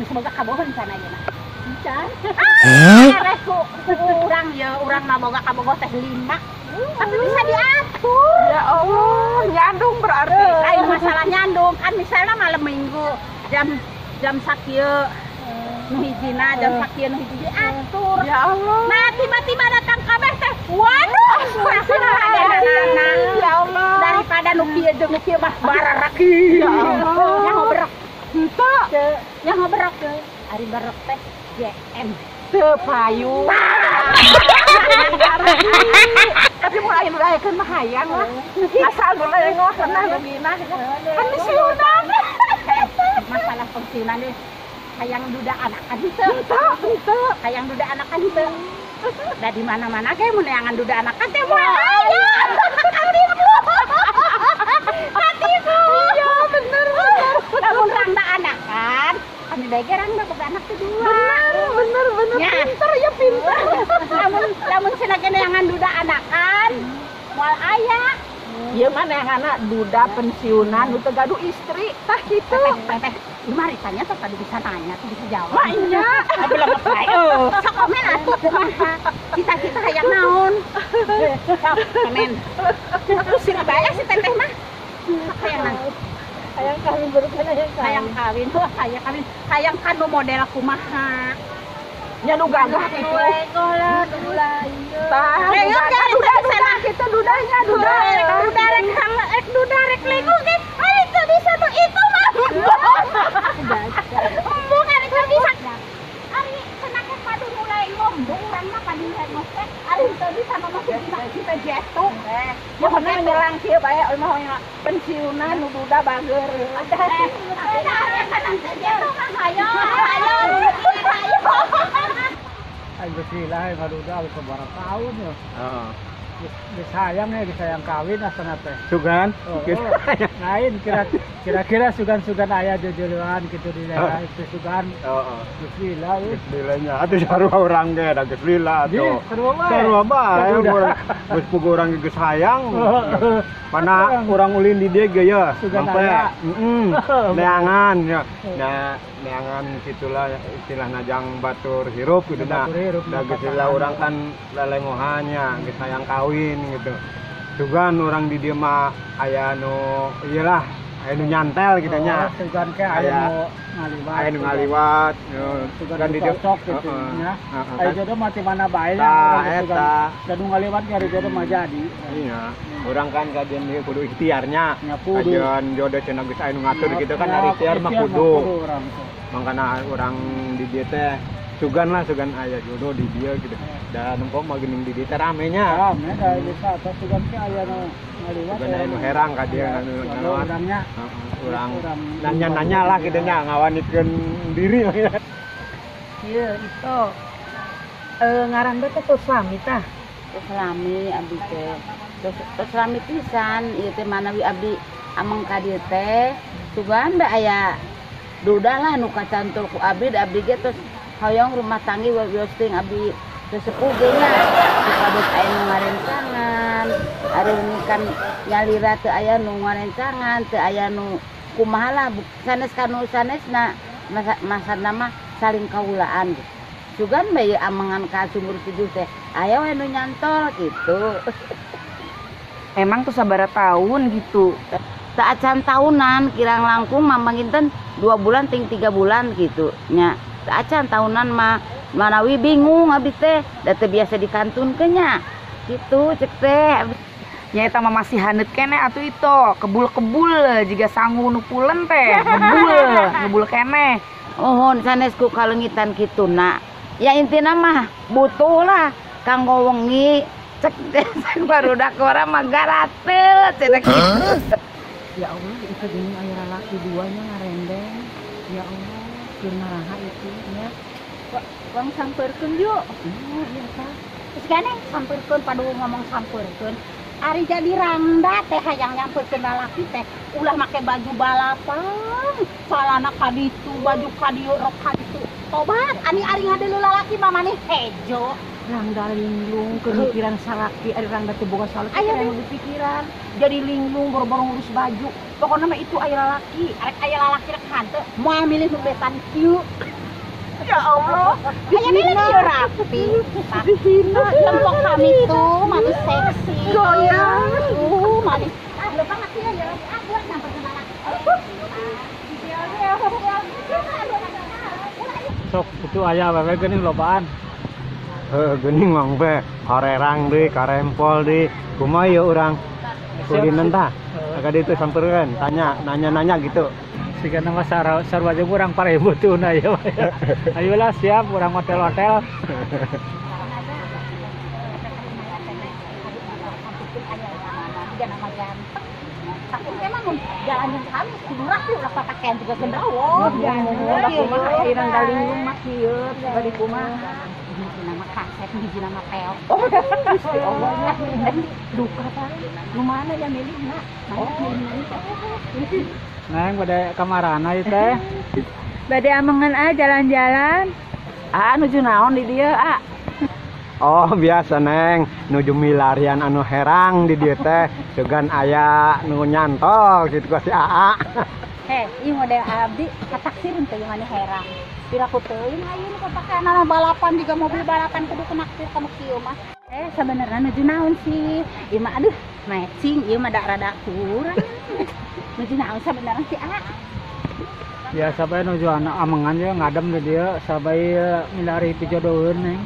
Semoga kabogoh sana aja nah. Urang ya, urang mah boga kabogoh teh 5. Tapi bisa diatur. Ya Allah, nyandung berarti. Lain masalah nyandung kan misalnya malam Minggu jam jam sakieu nu hijina, jam sakieu nu hiji diatur. Ya Allah. Nah, tiba-tiba datang kabeh teh. Waduh, ya Allah. Daripada nu kieu jeung nu kieu mah bararaki. Ya Allah. Nyaho berek. Henteu. Nyaho berek. Ari berek teh JM. Teu payu. Tapi mulai nu daekeun mah hayang lah. Asal nu lengoh cenah nu ginah. Kan pensiunan. Masalah pensiunan deh. Hayang duda anakan henteu. Henteu. Hayang duda anakan henteu. Da di mana-mana ge mun neangan duda anakan teh moal aya. Katipu. Katipu. Iya bener bener. Lamun rangda anakan, kami bae ge rangda boga anak teh dua. Bener bener ya. Pinter ya pinter. Lamun lamun cenah ge neangan duda anakan, moal aya. Ieu mah neanganna duda pensiunan nu teu gaduh istri tah kitu. Teteh, mari tanya tuh tadi bisa nanya tuh bisa jawab. Mah nya. Belum bae. Sok komen atuh kumaha. Cita-cita hayang naon? Sok komen. Terus sih bae si teteh mah. Hayang naon? Hayang kawin baru kan hayang kawin. Hayang kawin, wah hayang kawin. Hayang kan nu model kumaha? Nya nu gagah kitu. Lah, duda ieu. Tah, duda duda kitu dudanya duda. Duda rek rek duda rek lengo ge. Ari teu bisa nu itu mah. Embung ari teu bisa. Ari cenah ke padu nu lengo, embung urang mah padu lengo teh. Ari teu bisa mah masih dina kita jetu. Pokona nyelang kieu bae mah hoyong pensiunan nu duda bager. Jetu mah hayo, hayo, hayo. Ayo bismillah, baru udah beberapa tahun ya. Heeh. Geus hayang ya, geus hayang kawin asana teh. Sugan? Oh, lain kira-kira sugan-sugan aya jojoloan gitu di daerah itu sugan. Heeh. Bismillah. Bismillahnya atuh sarua urang ge da geus lila atuh. Sarua bae. Sarua bae geus puguh urang ge geus hayang. Mana urang ulin di dieu ge ya. Sugan aya. Heeh. Neangan ya. Nah, neangan gitulah istilahna jang batur hirup gitu nah. Da geus lila urang kan lelengohannya geus hayang kawin gitu. Sugan urang di dieu mah aya nu ieu lah, aya nu nyantel gitu nya. Sugan ke aya nu ngaliwat. Aya nu ngaliwat. Sugan di cocok gitu nya. Aya jodoh mati mana bae nya. Sugan da nu ngaliwat nyari jodoh mah jadi. Iya. Urang kan kajian ieu kudu ikhtiarnya. Kajian jodoh cenah geus aya nu ngatur gitu kan ari ikhtiar mah kudu. Mangkana urang di dieu teh sugan lah sugan aya jodoh di dieu gitu. Da nempo mah geuning di dieu teh rame nya. Rame da desa atas sugan teh aya nu ngaliwat. Sugan aya nu herang ka dieu anu urangnya. Urang nanya-nanya lah kitu nya ngawanikeun diri. Ieu itu ngaran teh tos lami tah. Tos lami abdi teh. Tos lami pisan ieu teh manawi abdi ameng ka dieu teh sugan da aya duda lah nu kacantul ku abdi da abdi ge tos hoyong rumah tanggi wios ting abdi sesepuh ge nya supados aya nu ngarencangan ari kan nyalira teu aya nu ngarencangan teu aya nu kumaha lah sanes kanu sanesna masana mah saling kaulaan gitu. Sugan bae amengan ka sumur tujuh teh aya we nu nyantol gitu. Emang tuh sabaraha tahun gitu? Teu acan tahunan kirang langkung mah manginten 2 bulan ting 3 bulan gitu nya. Teu acan tahunan mah manawi bingung abdi teh da teu biasa dikantunkeun nya. Gitu cek teh. Nya eta mah masih haneut keneh atuh itu, kebul-kebul jiga sangu nu pulen teh, ngebul keneh. Mohon sanes ku kalengitan kituna. Ya intina mah butuh lah kanggo wengi cek barudak urang mah garateul cenah kitu. Ya Allah, itu geuning aya lalaki duanya ngarendeng. Ya Allah, keur maraha itu nya. Wang sampeurkeun yuk. Iya tah. Geus gane sampeurkeun padu ngomong sampeurkeun. Ari jadi rangda teh hayang nyampeurkeun lalaki teh ulah make baju balapan, calana ka ditu, baju ka dieu, rok ka ditu. Tobat, ani ari ngadeuleu lalaki mah maneh hejo. Rangda linglung keur mikiran salaki, ari rangda teu boga salaki aya nu dipikiran. Jadi linglung boro-boro ngurus baju. Pokona mah itu aya lalaki, arek aya lalaki rek hanteu, moal milih nu betan kieu. Ya Allah, aya milih kieu rapi. Dihina lempok kami tuh manis seksi. Goyang. Manis. Ah, lupa nggak sih ya? Ah, buat nyamperkeun lalaki. Sok itu aya wewe geuning lobaan. Heuh geuning mang be horerang deui karempol deui. Kumaha ieu urang? Kulinan tah. Ka ditu sampeurkeun, tanya, nanya-nanya gitu. Sigana mah sarua jeung urang 4000 tuna ieu. Ayolah siap urang hotel-hotel. Jalan yang kami kudu rapi ulah pakaian juga gendrawo. Kumaha irang galinglung mah kieu bari kumaha. Hiji nama kaset, hiji nama teo. Oh, Gusti Allah. Duka tah. Nu mana ya milihna? Oh. Neng bade kamarana ieu teh? Bade amengan ah jalan-jalan. Ah nuju naon di dieu ah? Oh biasa neng, nuju milarian anu herang di dieu teh, sugan aya nu nyantol gitu ka si Aa. Heh, ieu model abdi kataksir henteu ieu mah herang. Piraku teuing ayeuna nu papakaean balapan juga mobil balapan kudu kenaksir ka nu kieu mah. Sebenarnya nuju naon sih? Ieu mah aduh, matching ieu mah da rada kurang. Nuju naon sebenarnya sih Aa? Biasa bae nuju anak amengan ye ngadem di dieu sabai milari pijodoheun neng.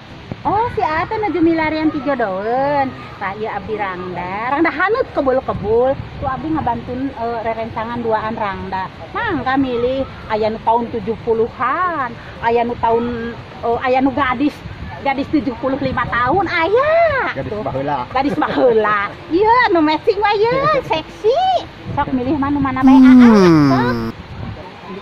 Oh, si Aa teh nuju milarian pijodoheun. Tah ieu abdi rangda, rangda haneut kebul-kebul. Tuh abdi ngabantun rerencangan duaan rangda. Mangga milih aya nu tahun 70-an, aya nu tahun aya nu gadis 75 tahun aya. Gadis baheula. Gadis baheula. Ieu nu matching mah ieu seksi. Sok milih mah nu mana bae Aa. Sok.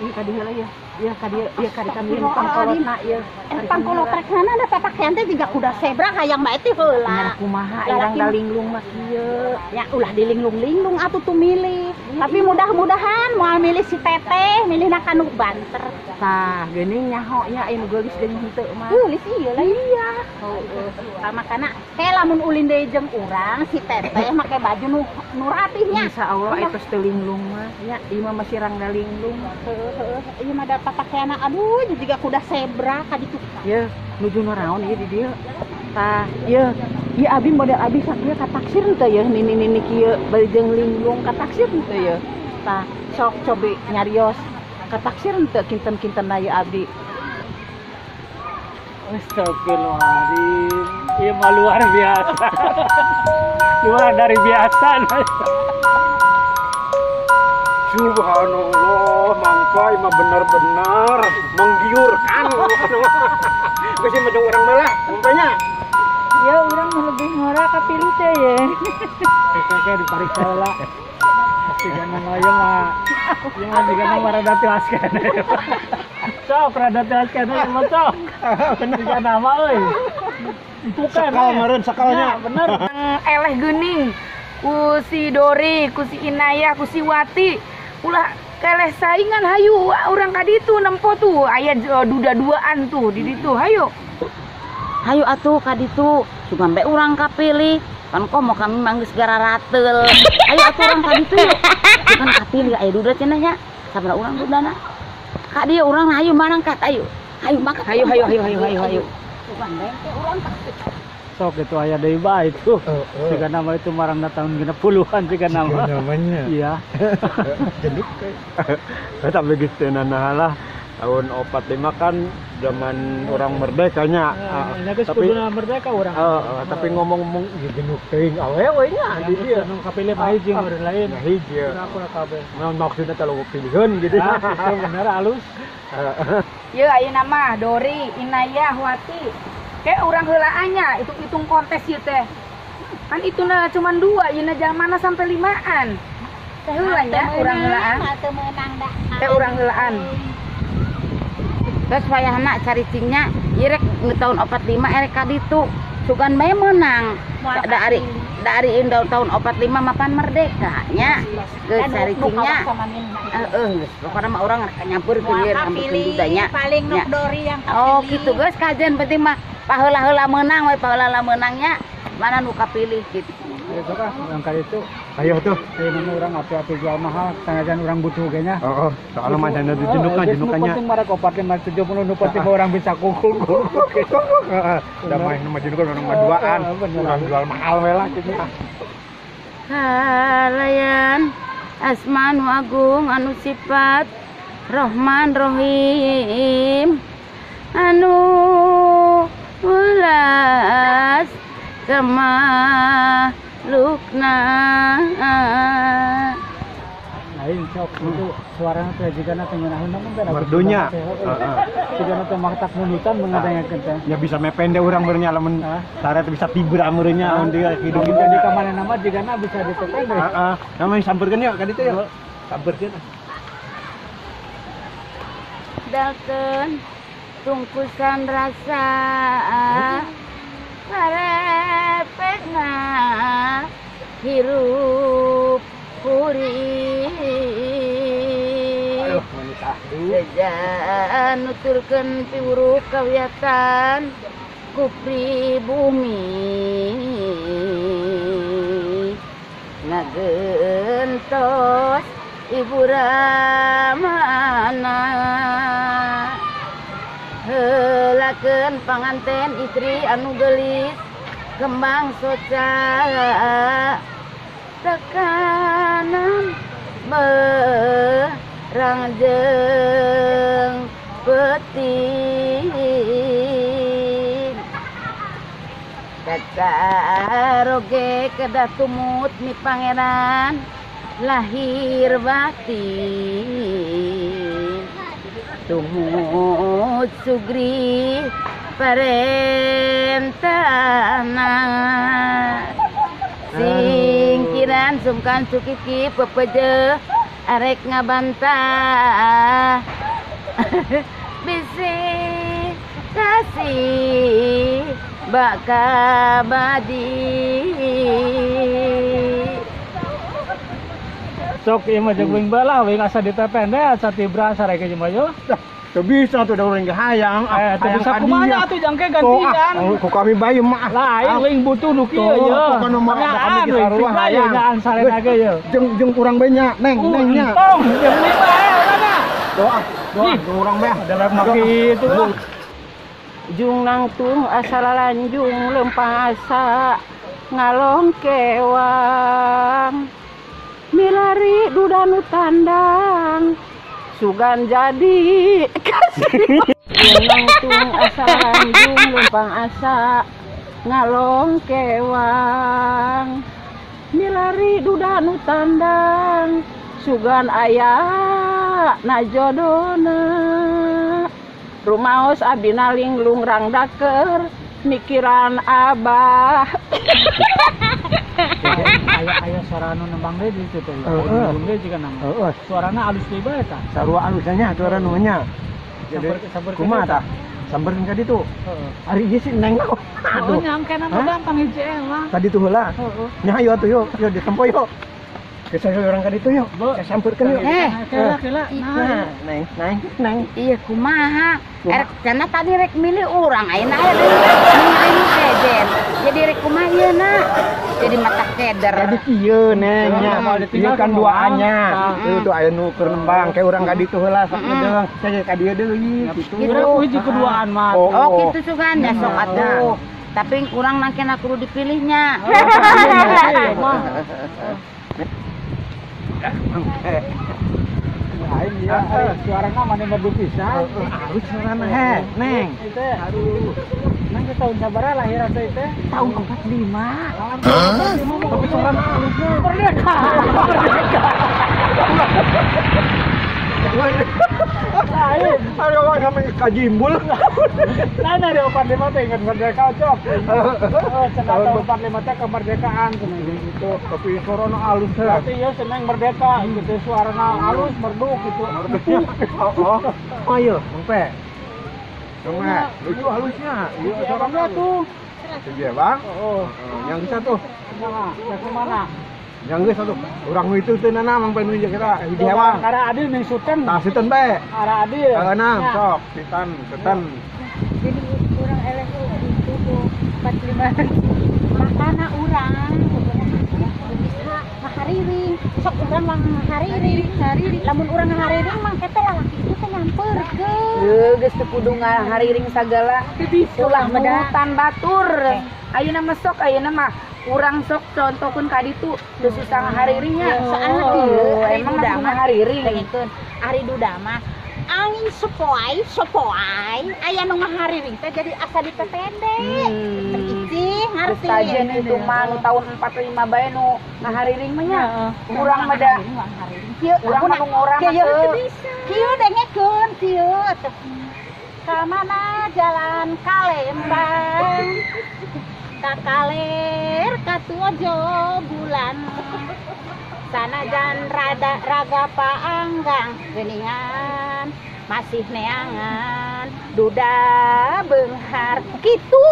Ieu ka dieu lah ya. Ieu ka dieu, ieu ka dieu pangkolotna ieu. Pangkolotrekna da papakaian teh jiga kuda zebra hayang bae teh heula. Kumaha irang dalinglung mah kieu. Ya ulah dilinglung-linglung atuh tuh milih. Tapi mudah-mudahan moal milih si teteh, milihna ka nu banter. Tah, geuning nyaho nya aya nu geulis deui henteu mah. Geulis ieu lah iya. Heeh. Tah makana teh lamun ulin deui jeung urang si teteh make baju nu rapih nya. Insyaallah eta teu linglung mah nya, ieu mah masih rang dalinglung. Heeh, ieu mah da papakaianna aduh jiga kuda zebra ka ditu. Yeuh, nuju naraon ieu di dieu. Tah, yeuh, ieu abi model abi sakieu kataksir henteu yeuh nini-nini kieu bari jeung linglung kataksir henteu yeuh. Tah, sok cobi nyarios kataksir henteu kinten-kintenna ieu abdi. Astagfirullahaladzim, ieu mah luar biasa. Luar dari biasa. Subhanallah, Mang Pai mah benar-benar menggiurkan. Geus macam orang malah, Mang Pai-nya. Iya urang lebih ngora kapilih teh ye. Kayak dipariksa lah. Tiga nama ieu mah. Ieu mah tiga nama rada tilas keneh. Sok rada tilas keneh mah sok. Tiga nama euy. Bukan. Sekal meureun sekalnya. Bener. Eleh geuning. Ku si Dori, ku si Inayah, ku si Wati. Ulah keleh saingan hayu urang ka ditu nempo tuh aya duda duaan tuh di ditu hayu. Hayu atuh ka ditu sugan bae urang kapilih. Kan komo kami mah geus gararateul. Hayu atuh urang ka ditu yuk. Sugan kapilih aya duda cenah nya. Sabaraha urang dudana? Ka dieu urang hayu marangkat ayo. Hayu mangkat. Hayu hayu hayu hayu hayu hayu. Sugan bae teh urang kapilih. Sok itu aya deui bae itu. Jika nama itu marangna tahun 60-an jika nama. Namanya. Iya. Jenduk. Tapi geus teu nanaha lah. Tahun 45 kan zaman orang merdekanya. Tapi merdeka orang. Tapi ngomong-ngomong genuk teuing awewe nya di dieu. Nu kapilih mah hiji meureun lain. Nah hiji. Urang kabeh. Nah maksudna teh pilihan gitu. Nah, itu bener halus. Yeuh ayeuna mah Dori, Inayah, Wati. Kayak urang heulaannya hitung-hitung kontes ieu teh. Kan itu na cuman 2, ieu na mana sampai 5-an. Teh heula nya urang heulaan. Teh urang heulaan. Terus wayahna caricingnya ieu rek tahun 45 erek ka ditu. Sugan bae meunang. Da ari tahun 45 mapan merdeka nya. Geus caricingnya. Heeh geus pokona mah urang rek nyampeurkeun ieu nyampeurkeun dudanya. Paling nok Dori yang kapilih. Oh kitu geus kajen penting mah paheula-heula meunang we paheula meunangnya mana nu kapilih gitu. Ayo sok ah urang ka ditu. Ayo tuh. Ayo nama urang api-api jual mahal, sanajan urang butuh ge nya. Heeh, soalnya mah dana dijenukan jenukannya. Nu penting marek 45 70 nu penting urang bisa kukul. Heeh, da mah nu mah jenukan urang mah duaan. Urang jual mahal we lah kitu. Halayan asmanu agung anu sifat Rahman Rohim anu welas kemakhlukna. Lain sok itu suarana teh jigana teh ngeunaheun mah kan merdunya. Heeh. Jigana teh maktak mundutan mengadangakeun teh. Ya bisa mepende urang meureun lamun sare teh bisa tibra meureunnya lamun dia hidup gitu di ka manehna mah jigana bisa ditepende. Heeh. Namanya sampeurkeun yuk ka ditu yuk. Sampeurkeun. Dalkeun tungkusan rasa karepekna hirup kuring. Aduh, manis ahdu. Sejan nuturkeun piwuruk kawiatan ku pribumi. Ngagentos Ibu Ramana. Heulakeun panganten istri anu geulis kembang soca tekanan berang jeung peuting kataroge kedah tumut mi pangeran lahir batin tumut sugri parentana singkiran sungkan sukiki pepeje arek ngabantah bisi kasih baka badi. Sok ieu mah jeung wing balah wing asa ditepende asa tibra sareke jeung mah. Teu bisa tuh da urang ge hayang. Teu bisa kumaha atuh jangke gantian. Ku kami bae mah. Lain wing butuh nu kieu ye. Pokona mah kami ge sarua hayang. Nyaan sarena ge ye. Jeung urang bae nya, neng neng nya. Tong jeung beli bae mana. Doa, doa urang bae. Dalam mah kitu. Jung nangtung asa lalanjung lempang asa ngalong kewang. Milari duda nu tandang sugan jadi kasih. Nangtung asa lanjung lempang asa ngalong kewang. Milari duda nu tandang sugan aya na jodona. Rumaos abdi nalinglung rangdaker Mikiran abah. Aya suara anu nembang deui di ditu teh. Heeh. Deui jiga nambang. Heeh. Suarana alus deui bae tah. Sarua alusnya suara nu nya. Jadi kumaha tah? Sampeurkeun ka ditu. Heeh. Ari ieu si Neng mah. Aduh, nyangkena mah gampang hiji mah. Tadi tuh heula. Heeh. Nya hayu atuh yuk, yuk ditempo yuk. Geus urang ka ditu yuk. Sampeurkeun yuk. Kela kela. Nah, Neng, Neng, Neng. Iya kumaha? Erek cenah tadi rek milih urang ayeuna aya deui. Aing sejen. Jadi rek kumaha ieu na? Jadi mata keder. Jadi kieu Neng nya. Ieu kan duaannya. Ieu tuh aya nu keur nembang kayak urang ka ditu heula sok ngedeung. Kayak ka dieu deui kitu. Urang hiji keduaan mah. Oh kitu sugan ya sok atuh. Tapi urang nangkena kudu dipilihnya. Lain ya, suarana mana merdu pisan. Alus suarana he, Neng. Aduh. Neng ke tahun sabaraha lahir atuh teh? Tahun 45. Tapi suarana alusnya merdeka. Merdeka. Lain. Aduh, sampai kajimbul. Lain dari 45 teh ingat merdeka cok. Cenah tahun 45 teh kemerdekaan cenah gitu. Tapi suarana alus teh. Berarti ya seneng merdeka gitu, suarana alus merdu gitu. Oh, oh. Ayo, Bang Pe. Bang Pe, lucu halusnya. Iya, suarana tuh. Iya, Bang. Oh. Yang bisa tuh. Mana? Yang mana? Yang geus atuh. Urang nu itu teh nana Mang Pe nu ieu kita hiji hewang. Karena adil ning suten. Tah suten bae. Arah adil. Heeh, nah, sok sitan, suten. Jadi urang eleh itu tuh 45. Makana urang bisa ngahariring. Sok urang mah ngahariring. Lamun urang ngahariring mah teh lalaki itu teh nyamperkeun. Heuh, geus teu kudu ngahariring sagala. Ulah nurutan batur. Ayeuna mah sok ayeuna mah urang sok contohkeun ka ditu teu susah ngahariringnya. Soalna kieu ari emang duda mah ngahariring. Dengekeun, ari duda mah angin sopoai sopoai aya nu ngahariring teh jadi asa dipepende. Tericih ngarti. Sajen itu mah nu tahun 45 bae nu ngahariring mah nya. Urang mah da kieu urang mah nu ngorang kieu kieu dengekeun kieu atuh. Ka mana jalan ka Lembang? Ka kaler ka tujo bulan. Sanajan rada raga paanggang geuningan masih neangan duda beunghar kitu.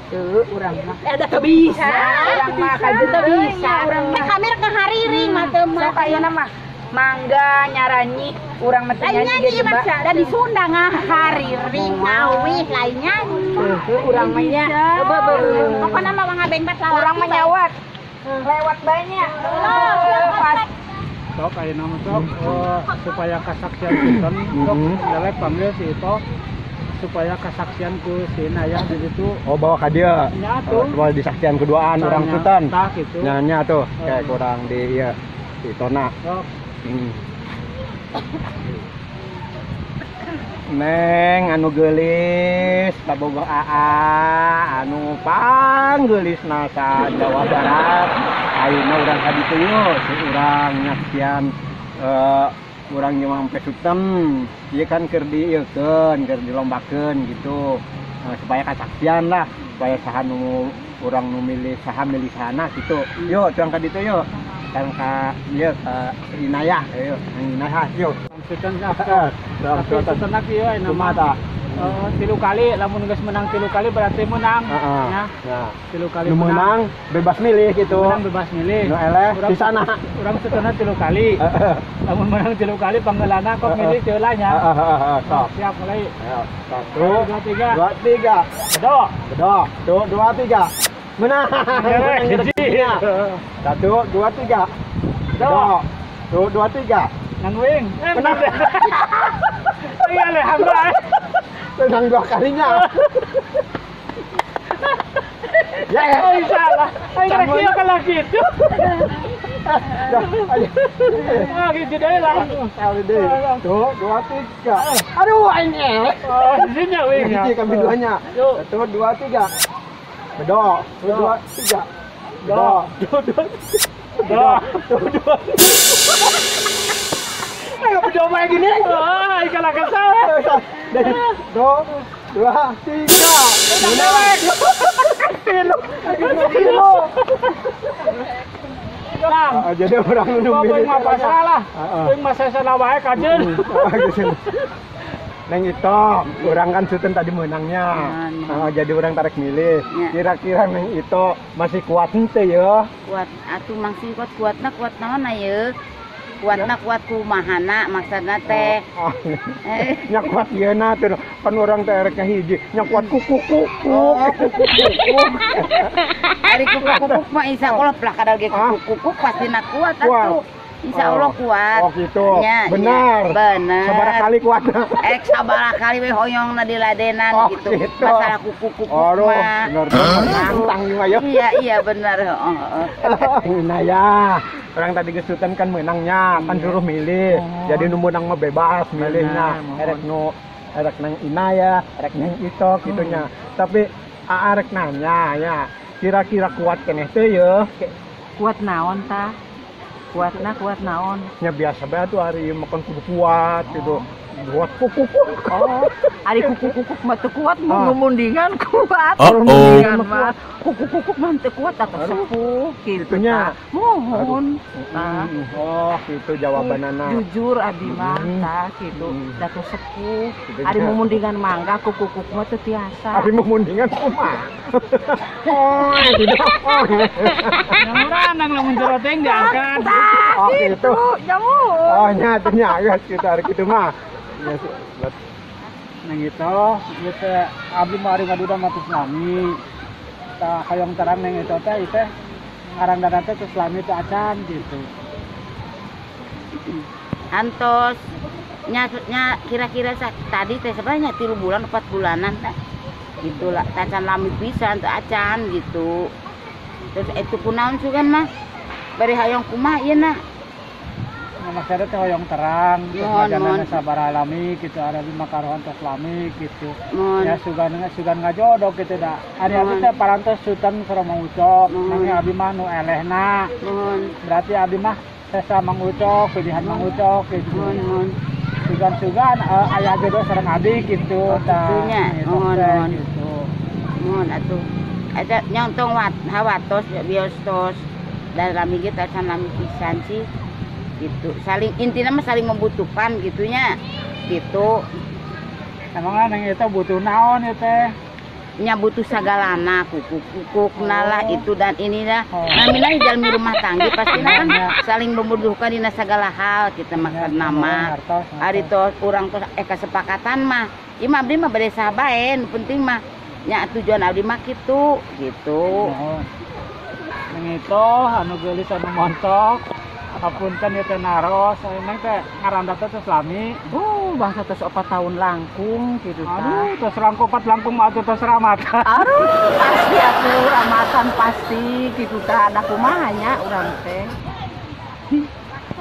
Teu urang mah. Ada teu bisa. Urang mah kajeun teu bisa. Urang mah kamir ngahariring mah teu mah. Sok ayeuna mah mangga nyaranyi urang mah teu nyanyi ge coba. Da di Sunda ngahariring ngawih lain nyanyi. Heuh urang mah nya. Pokona mah ngabengbat lalaki. Urang mah nyawat. Lewat banyak. Pas. Sok ayeuna mah sok supaya kasaksian punten sok lelek panggil si itu supaya kasaksian ku si Naya di situ. Oh, bawa ka dieu. Nya tuh. Supaya disaksian keduaan urang punten. Tah kitu. Nya nya tuh kayak kurang di ieu di tona. Sok. Neng anu geulis kabogoh aa anu panggeulisna sa Jawa Barat. Ayeuna urang ka ditu yeuh si urang nyaksian urang nyuang pesutan ieu kan keur diieukeun keur dilombakeun gitu supaya kasaksian lah supaya saha nu urang nu milih saha milih sahana gitu. Yuk urang ka ditu yeuh. Kan ka ieu ka Inayah yeuh Inayah yeuh. Sutan tapi sutan kieu ayeuna mah. 3 kali lamun geus menang 3 kali berarti menang. Ya. 3 kali menang bebas milih gitu. Menang bebas milih. Nu eleh di sana. Urang sutana 3 kali. Lamun menang 3 kali panggeulana kok milih teu lah nya. Heeh, siap mulai. Ayo, 1 2 3. 2 3. Bedok. Bedok. 1 2 3. Menang. Hiji. 1 2 3. Bedok. 1 2 3. Nangwing. Menang. Iya leh hamba. Menang 2 kalinya. Ya, ya. Oh, salah. Ayo kira kalah gitu. Ah, gitu deh lah. Sekali deh. 1 2 3. Aduh, aing eleh. Oh, isinya wing. Hiji kami duanya. 1 2 3. Bedok. 1 2 3. Bedok. 2 2 3. Bedok. 2 2. Ayo bedok kayak gini. Ah, kalah kesal. 2 2, 3. Kilo. Jadi orang nu milih mah masalah. Teuing mah sesana wae kajeun. Neng itu, orang kan syuting tadi menangnya. Jadi orang tarik milih. Kira-kira Neng itu masih kuat henteu ya? Kuat atuh masih kuat, kuatna kuat naon ya? Kuatna kuat kumahana maksudna teh. Nya kuat yeuna tuh pan urang teh rek hiji, nya kuat kuku. Oh, kuku. Ari kuku mah insyaallah pelah kadal ge kuku pastina kuat atuh. Insya Allah kuat. Oh gitu. Ya, benar. Ya, benar. Sabaraha kali kuat. Sabaraha kali we hoyongna diladenan oh, gitu. Gitu. Masalah kuku-kuku oh, mah. Benar. Nantang mah ya. Iya, iya benar, heeh. Nah ya, orang tadi gesutan kan menangnya, kan suruh milih. Oh. Jadi nu menang mah bebas milihnya. Erek nu erek nang Inaya, erek nang Ito gitunya. Tapi arek nanya ya, kira-kira kuat keneh teh ya? Kuat naon tah? Kuatna kuat naon? Ya biasa bae tuh hari makan kudu kuat gitu. Buat kuku. Oh, ari kuku-kuku mah teu kuat, mundingan kuat. Mundingan mah kuku-kuku mah teu kuat atuh sepuh kitu nya. Mohon. Nah. Oh, gitu jawabanana. Jujur abi mah tah kitu, da teu sepuh. Ari mundingan mangga kuku-kuku mah teu tiasa. Ari mundingan kumaha? Oh, gitu. Nyamuran nang lamun jero teh diangkat. Oh, gitu. Nyamun. Oh, nya teh nya geus kitu ari kitu mah. Ya, nang itu, ieu teh abdi mah ari ngaduda mah tos lami. Tah hoyong terang nang itu teh ieu teh ngarang dana teh tos lami teh acan gitu. Antos nya kira-kira tadi teh sebenarnya 3 bulan 4 bulanan teh. Gitulah tacan lami pisan teu acan gitu. Terus itu kunaon sugan mah? Bari hayang kumaha ieu na? Maksudnya teh hoyong terang, terus majanana sabaraha lami gitu, ada lima karuhan tos lami gitu. Ya sugan sugan ngajodoh gitu dah. Ari abdi teh parantos sutan sareng Mang Ucok, nami abdi mah nu elehna. Berarti abdi mah sesa Mang Ucok, pilihan Mang Ucok gitu. Sugan-sugan aya jodoh sareng abdi gitu tah. Mohon. Gitu. Mohon atuh. Eta nyontong wat hawatos bios tos dan lami ge tacan lami pisan sih. Gitu saling intinya mah saling membutuhkan gitunya gitu. Emang neng itu butuh naon ya teh? Nya butuh sagalana kuku-kukuk nalah itu dan inilah. Namina jalmi rumah tangga pastinya kan saling membutuhkan dina segala hal kita makan nama. Ari tos urang tos kesepakatan mah ieu mah abdi mah bade saha bae nu penting mah nya tujuan abdi mah kitu gitu. Neng itu anu geulis anu montok. Apunten ieu teh naros, neng teh ngaranda teh tos lami. Oh, bangsa tos 4 tahun langkung kitu tah. Aduh, tos langkung 4 langkung mah atuh tos ramatan. Aduh, pasti atuh ramatan pasti kitu tah ada kumaha nya urang teh.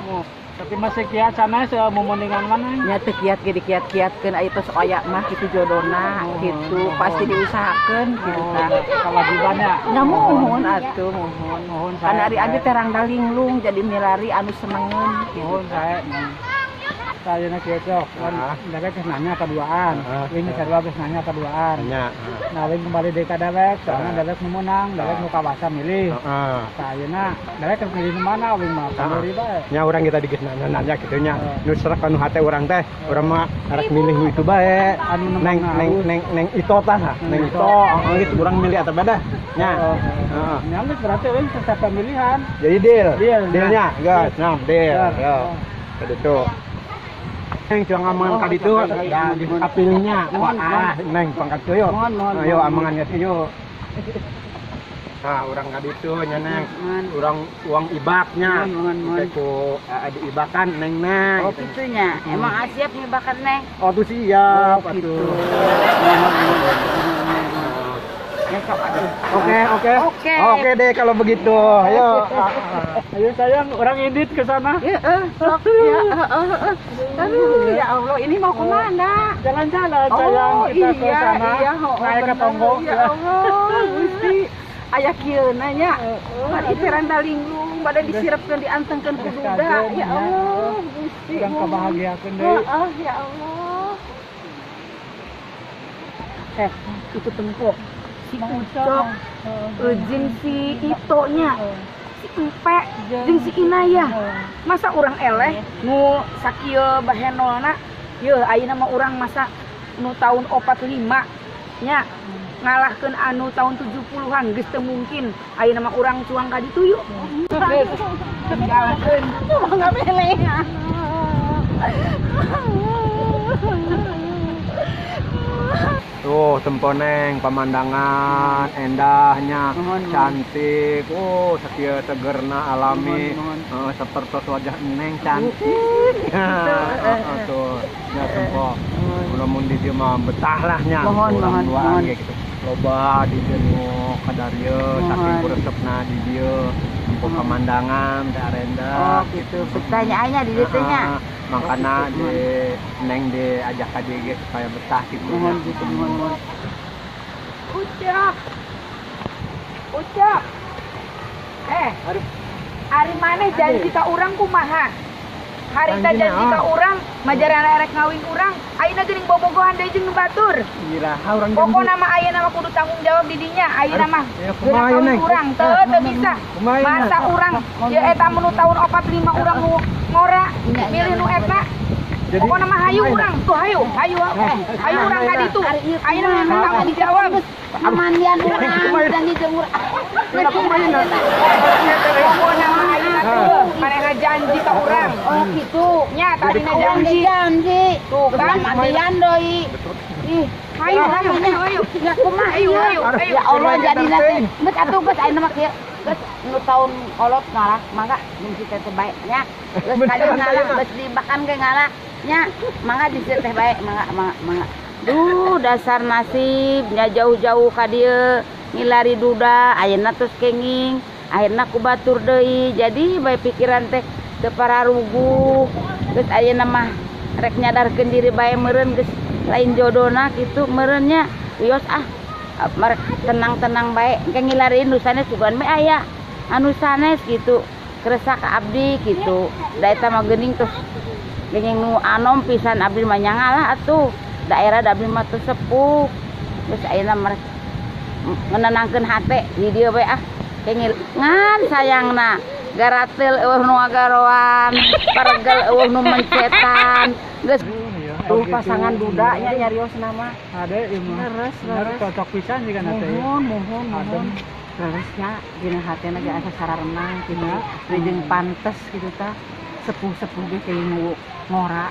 Oh, tapi masih kiat sanes mumundingan mana? Nya teu kiat ge dikiat-kiatkeun aya tos oyak mah kitu jodona kitu pasti diusahakeun kitu tah. Kewajibannya. Nya muhun atuh muhun. Muhun kan ari abdi teh rangda linglung jadi milari anu senengeun kitu. Muhun sae. Ayeuna kieu cok, kan dewek geus nanya kaduaan, wing sarua geus nanya kaduaan. Nah, wing kembali deui ka dewek, soalna dewek nu meunang, dewek nu kawasa milih. Tah ayeuna dewek geus milih nu mana wing mah kamari bae. Nya urang kita geus nanya-nanya kitu nya. Nu serek anu hate urang teh, urang mah arek milih nu itu bae. Neng neng neng neng itu tah, neng itu geus urang milih eta bae dah. Nya. Heeh. Nya geus berarti wing sesah pemilihan. Jadi deal. Dealnya, geus, nah deal. Yo. Kitu. Neng cuang amangan ka ditu, apilnya. Wah, neng pangkat yo. Ayo amangannya sih yo. Nah, urang ka ditu nya neng. Urang uang ibaknya. Ku diibakan neng neng. Oh kitu nya. Emang siap ngibakan neng? Oh tuh siap atuh. Oke, oke. Oke deh kalau begitu. Ayo. Ayo sayang, orang indit ke sana. Sok ya. Aduh, ya Allah, ini mau kemana? Jalan-jalan sayang, kita ke sana. Iya, naik ke Tonggo. Ya Allah, Gusti. Aya kieu nya. Pan ieu randa linglung, bade disirepkeun diantengkeun ku duda. Ya Allah, Gusti. Urang kabahagiakeun deui. Heeh, ya Allah. Itu tempo si Ucok, jeung si Ito nya, si Empe, jeung si Inayah. Masa urang eleh nu sakieu bahenolna, yeuh ayeuna mah urang masa nu tahun 45 nya ngalahkeun anu tahun 70-an geus teu mungkin. Ayeuna mah urang cuang ka ditu yuk. Tinggalkeun. Mangga belehan. Tuh temponeng pemandangan endahnya, cantik. Oh, sakieu segerna alami. Seperti wajah Neng cantik. Tuh, ya tempo. Lamun di dieu mah betah lah nya. Mohon, mohon. Gitu. Loba di dieu nu kadarieu saking kuresepna di dieu. Tempo pemandangan teh arendah. Oh, gitu. Betahnya anya di dieu teh nya. Makana di Neng diajak ka dieu ge supaya betah gitu. Mohon gitu, mohon, mohon. Ucok. Ucok. Aduh. Ari maneh janji ka urang kumaha? Harita janji ka urang, majarana erek ngawin urang, ayeuna geuning bobogohan deui jeung nu batur. Iraha urang janji. Pokona mah ayeuna mah kudu tanggung jawab di dinya, ayeuna mah Ya, kumaha ieu, Neng? urang teu teu bisa. Masa urang ya eta mun tahun 45 urang nu ngora milih nu eta. Pokona mah hayu urang, tuh hayu, hayu, hayu urang ka ditu. Ayeuna mah tanggung jawab. Mandian urang, janji jeung urang. Pokona mah ayeuna teh manehna janji ka urang. Oh, gitu. Nya tadina Urang janji. janji. Tuh kan. Mandian deui. Ih, Hayu, hayu, hayu, hayu. Ya kumaha Hayu, ieu? hayu, hayu. Ya Allah jadina teh. Geus atuh geus ayeuna mah kieu. Geus nu taun kolot ngalah, mangga mun si teh bae nya. Geus kali ngalah, geus dibakan ge ngalah nya. Mangga di si teh bae, mangga, mangga, mangga. Duh, dasar nasib nya jauh-jauh ka dieu ngilari duda, ayeuna terus kenging, akhirna ku batur deui. Jadi bae pikiran teh teu pararuguh. Geus ayeuna mah rek nyadarkeun diri bae meureun geus lain jodona kitu meureun nya. Wios ah, merek tenang-tenang bae engke ngilariin nu sanes sugan we aya anu sanes gitu. Keresa ka abdi gitu. Da eta mah geuning terus geuning nu anom pisan abdi mah nyangalah atuh. Daerah da abdi mah teu sepuh. Geus ayeuna merek ngenenangkeun hate di dieu we ah. Kengil ngan sayangna garateul eueuh nu ngagaroan, paregel eueuh nu mencetan. Geus Tuh pasangan duda nya nyarios nama. Ada ieu mah. Leres, Bener leres. cocok pisan jiga na teh. Mohon, mohon, mohon. Leresnya dina hatena ge asa sararenang gitu. Jeung pantes gitu tah. Sepuh-sepuh ge kayak nu ngora.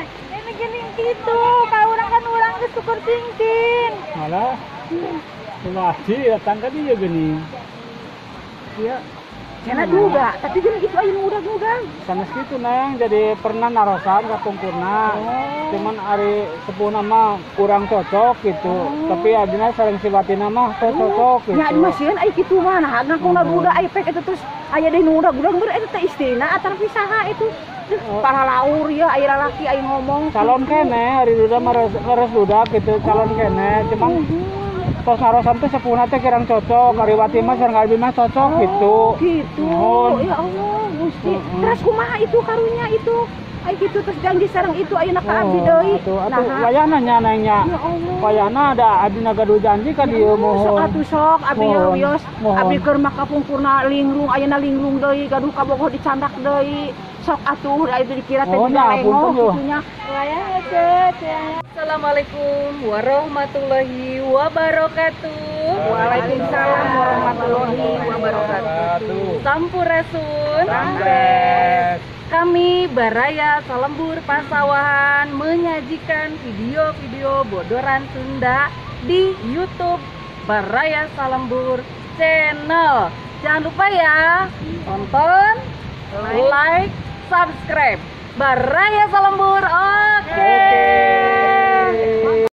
Ini gini gitu, ka urang kan urang geus tukur cincin. Malah Wati datang ka dieu geuning. Ieu cenah duda, tapi geuning itu aya nu udag-udag. Sanes kitu Neng, jadi pernah narosan ka pungkurna. Cuman ari sepuhna mah kurang cocok gitu. Tapi abdina sareng si Watina mah teu cocok gitu. Ya mah sieun ai kitu mah nah ngakuna duda ai pek eta terus aya deui nu udag-udag beur eta teh istrina atanapi saha itu. Para laur ya aya lalaki aya ngomong. Calon kene ari duda mah leres duda gitu, calon kene. Cuman tos narosan teh sepuhna teh kurang cocok, ari Wati mah sareng abdi mah cocok gitu. Gitu. Nuhun. Ya Allah, Gusti. Terus kumaha itu karunya itu? Ai gitu terus janji sareng itu ayeuna ka abdi deui. Atuh, atuh wayahna nya Neng nya. Ya Allah. Wayahna ada abdi gaduh janji ka dieu Sok mohon. atuh sok abdi Mohon, wios. mohon. Abdi keur mah kapungkurna lingrung ayeuna lingrung deui gaduh kabogoh dicandak deui. Sok atuh da itu dikira teh Mohon tidak dah, lengoh punten yo. kitu nya. Assalamualaikum warahmatullahi wabarakatuh. Waalaikumsalam warahmatullahi wabarakatuh. Sampurasun. Rampes. Kami Baraya Salembur Pasawahan menyajikan video-video bodoran Sunda di YouTube Baraya Salembur Channel. Jangan lupa ya, tonton, like, subscribe. Baraya Salembur, oke.